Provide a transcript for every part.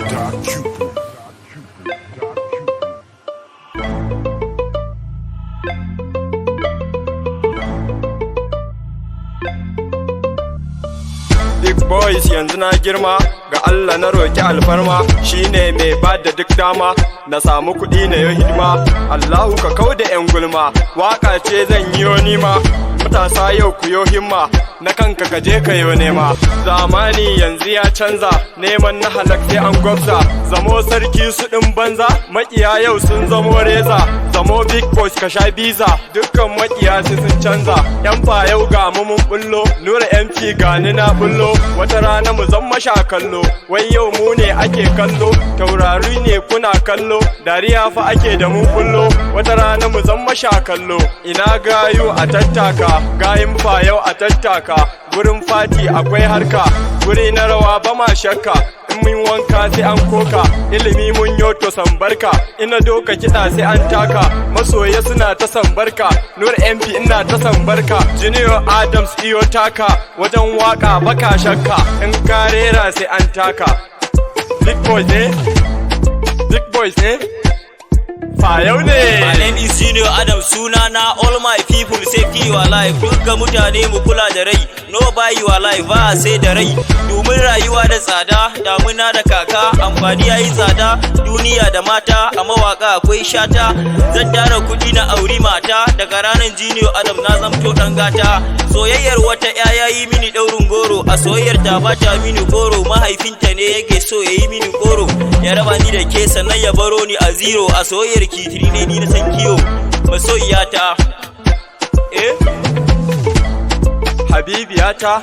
Doc Cupid. Doc Cupid. Big boys, yanzu na girma, ga Allah na roki alfarma, shine mai ba da duk dama na samu kuɗi na yi hidima. Allahu ka kau da 'yan gulma, waka ce zan yi yo nima. Matasa, yau ku yo himma, na kanka ka je ka yo nema. Zamani yanzu ya canza, neman na halak sai an gwabza. Zamo sarki su ɗin banza, makiya yau sun zamo reza. Zamo big boys, ka sha biza, dukkan makiya sai sun canza. Yan yau ga mu mun bullo, Nura MP gani na bullo. Wata rana mu zama sha kallo, wai yau mu ne ake kallo. Taurari ne kuna kallo, dariya fa ake da mu bullo. Wata rana mu zama sha kallo. Ina gayu a tattaka, gayin fa yau a tattaka. Gurin fati akwai harka, guri na rawa ba ma shakka. In mun wanka sai an koka, ilimi mun yoto sambarka. Ina doka kiɗa sai an taka, masoya suna ta sambarka. Nur MP ina ta sambarka, Junior Adams iyo taka. Wajen waka baka shakka, in ka rera sai an taka. Big boys ne, big boys ne, fayau ne. My name is Junior Adam, sunana. All my people, safety your life. Dukkan mutane mu kula da rai. No buy your life, ba sai da rai. Domin rayuwa da tsada, damuna da kaka, amfani yayi tsada, duniya da mata, a mawaka akwai shata. Zan tara kuɗi na auri mata, daga ranar Junior Adam na zamto ɗan gata. Soyayyar wata ya yi mini ɗaurin goro, a soyayyar ta bata mini goro, mahaifinta ne yake so ya yi mini goro. Ya raba ni da ke sannan ya baro ni a zero, a soyayyar kitiri ne ni na san kiyo. Masoyiyata. Eh? Habibiyata,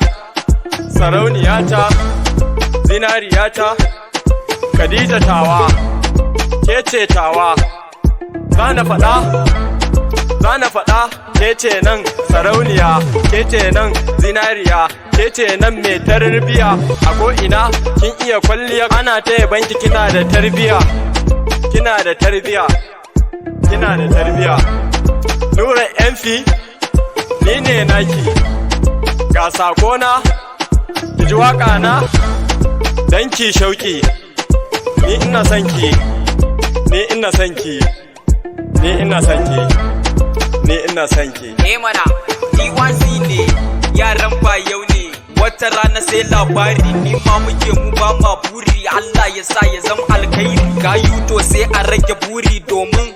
sarauniyata, zinariyata, Khadija tawa, ke ce tawa, za na faɗa, za na faɗa, ke ce nan sarauniya, ke ce nan zinariya, ke ce nan mai tarbiya, a ko'ina kin iya kwalliya, ana taya banki, kina da tarbiya, kina da tarbiya, kina da tarbiya. Nura MP, ni ne naki, ga sakona, ki ji waka na, dan ki shauki, ni ina son ki, ni ina son ki, ni ina son ki, ni ina son ki. Eh mana, D1C ne, yaran yau ne, wata rana sai labari, ni ma muke mu ba ma buri, Allah ya sa ya zama alkhairi, gayu to sai a rage buri domin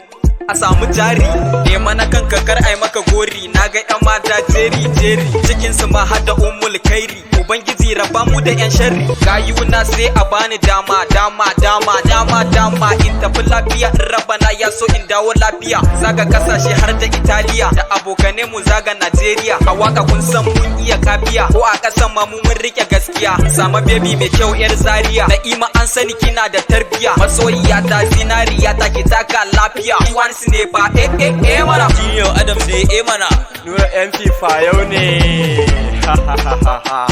a samu jari, nema na kanka kar ai maka gori, na ga yan mata jeri jeri, cikin su ma har da Ummul Kairi, Ubangiji raba mu da yan sharri, gayuna sai a bani dama dama dama dama dama in tafi lafiya, in rabana ya so in dawo lafiya, zaga kasashe har da Italiya da abokane mu zaga Najeriya, a waka kun san mun iya kafiya, ko a kasan ma mu mun rike gaskiya, sama baby mai kyau yar Zaria, Na'ima, an sani kina da tarbiya, masoyiya ta, zinariya ta, ki taka lafiya. Once ne ba, eh eh eh mana. Junior Adams ne, eh mana. Nura MP fayau ne, ha ha ha ha ha,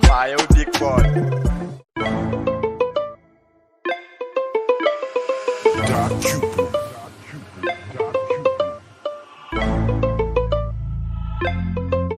fayau big boy. Doc Cupid.